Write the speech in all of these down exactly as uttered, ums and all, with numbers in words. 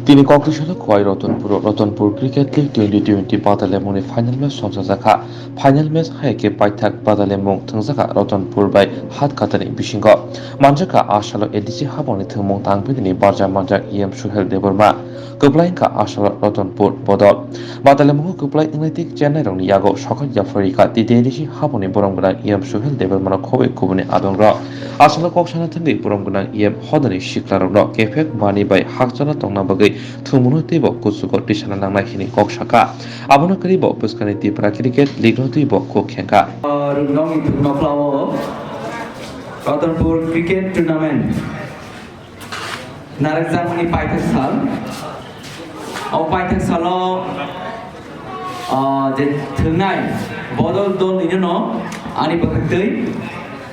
Tini Koklisono Khowai Ratanpuro Ratanpur Cricket League twenty twenty badalemungni final match songchajakha. Final match hai khe paithak badalemung thwngjakha Ratanpur bai Hatkatani bisingo. Manjakha a salo A D C habangni thwngmung tangphinini barja manjak E M Suhel Debbarma. Kwplai wngkha a salo Ratanpur bodol. Badalemungo kwplai wngnai tei Chennai rokni yago sokat yapharwi kha T T A D C habangni borom gwnang E M Suhel Debbarmano khobwi kubuni adongrok. A salo kok sana thangwi borom gwnang E M hodani siklarokno kephek manwi bai hakchalo tongna bagwi thwngmungno teibo kuchugo tisana nangnai hwnwi kok sakha. Abono kwrwi bo bwskangni Tipra Cricket League-no teibo kok khengkha. Ruknokni thwngno phlao Ratanpur Cricket Tournament narwkjakmani paithak sal. O paithak salo, ah, je thwngnai bodol dol nino ani bwkhaktwi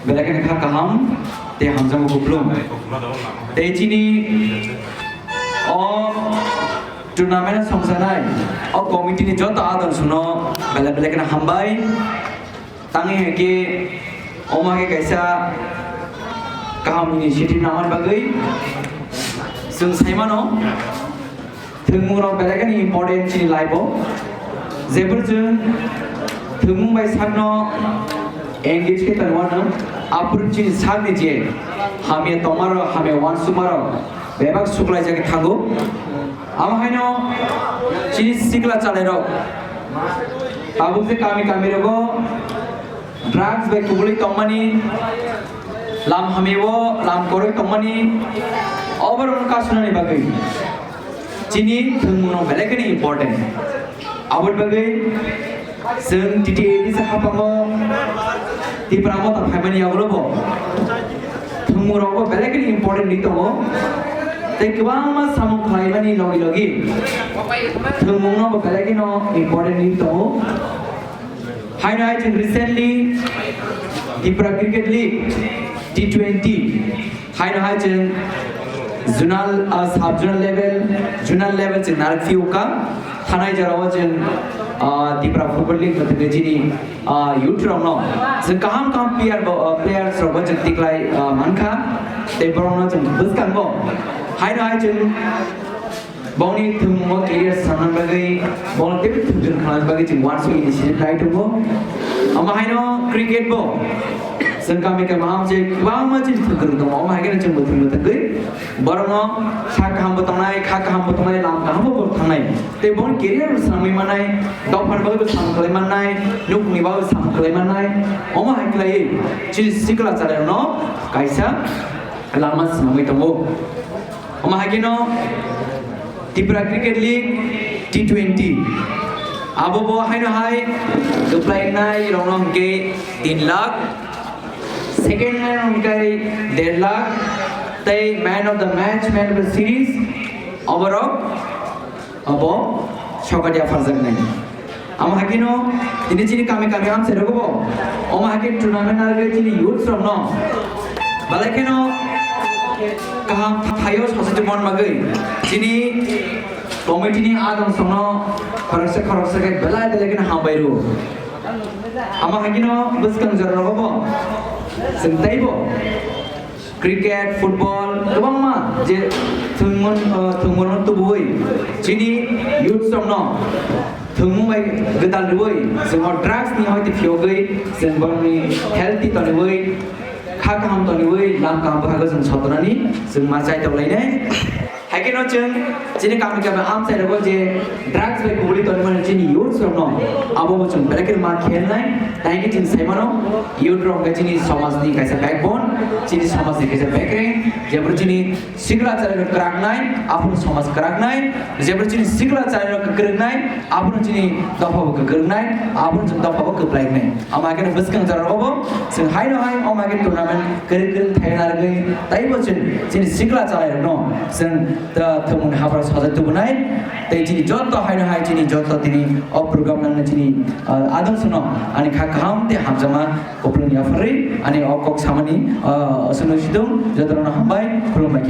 belai kheno kha kaham tei hamjakma kuplung. Tei chini o tournament songsanai o committee ni joto adon suno belai belai kheno hambai. Tangwi hai khe omo hai khe kaisa kaham initiative nangmani bagwi chwng sai mano. Thwngmungrok belai kheno important chini life-o. Jephru chwng thwngmung bai sakno engage khe tongwano, aphuru chini sakni je hamya tongmarok, hamya uansukmarok bebak suklaijagwi thango. Amo haino chini sikla chalairok tabuk je kami kami rogo drugs bai kubulwi tongmani, lam hamyao lam kwrwi tongmani, oborokno kasunani bagwi chini thwngmungno belai kheno important. Aboni bagwi chwng T T A D C haphango Tipra Motha phaimani yagulo bo thwngmungrokbo belai kheno important wngwi tongo. Tei kwbangma samung khlaimani logi logi thwngmungno bo belai kheno important wngwi tongo. Haino hai chwng recently Tipra Cricket League T twenty, haino hai chwng zonal, ah, sub zonal level, zonal level chwng narwk phiyokha. Thanai jorao chwng, ah, Tipra Football League no thwngwi chini, ah, youth rokno chwng kaham kaham player bo, ah, players rokbo chwng tiklai, ah, mankha. Tei borokno chwng bwskango haino hai chwng bongni thwngmungo career sanna bagwi, bongni teibo thwngthwng khlana bagwi chwng uansuk initiative lai tongo. Omo haino cricket bo chwng kami kami ham je kwbangma chini thwngthwng tongo. Omo hai kheno chwng bo thwngthwng tongwi borokno kha kaham bo tongnai, kha kaham bo tongnai, lam kaham bo thangnai. Tei bongni career bo swnamwi mannai, dophani bagwi bo sam khlai mannai, nukni bagwi sam khlai mannai. Omo hai khlaiwi chini sikla chalairokno kaisa lama swnamwi tongo. Omo hai kheno Tipra Cricket League T twenty. Abo bo haino hai kwplai wngnai rokno hwnkhe tin lakh, second wngnai rok hwnkhe der lakh, tei man of the match, man of the series, oborok abo sokat yapharjaknai. Amo hai kheno tini chini kami kami amchai rogo bo. Omo hai khe tournament narwgwi chini youths rokno belai kheno kaham thaio sasaiti mon bagwi chini committee ni adong songno khoroksa khoroksa khe belai belai kheno hambai rw. Amo hai kheno bwskang jora rogo bo chwng teibo cricket, football, kwbangma je thwngmung, uh, thwngmung tubuwi chini youths rokno thwngmung bai gwdal rwui chwng o drugs ni hoite phiyogwi chwng borokni healthy toniwi kha kaham toniwi lam kaham bwkhago chwng sotonani chwng ma chai tonglainai. Hai kheno chwng chini kami kami amchai rogo je drugs bai kubuli tongmani chini youths rokno abo bo chwng belai kheno ma khelnai. Tai khe chwng sai mano youth rok khe chini somaj ni kaisa backbone, chini somaj ni kaisa bekreng, jebro chini sikla chwrai rok kwraknai, aphuru somaj kwraknai, jebro chini sikla chwrai rok kwrwngnai, aphuru chini dopha bo kwrwngnai, aphuru chini dopha bo kwplainai. Ama khe bwskang jora rogo bo chwng hai no hai, ama khe tournament kwrwng kwrwng thai narwgwi, taibo chwng chini sikla chwrai rokno chwng ta thwngmung ni haphar sajak tubunai, tei chini joto hai no hai chini joto tini o program nangna chini, ah, adong sono ani kha kaham tei hamjakma kuplung yapharwi ani o kok samani, ah, aswkno sidung joto rokno hambai khulumbai.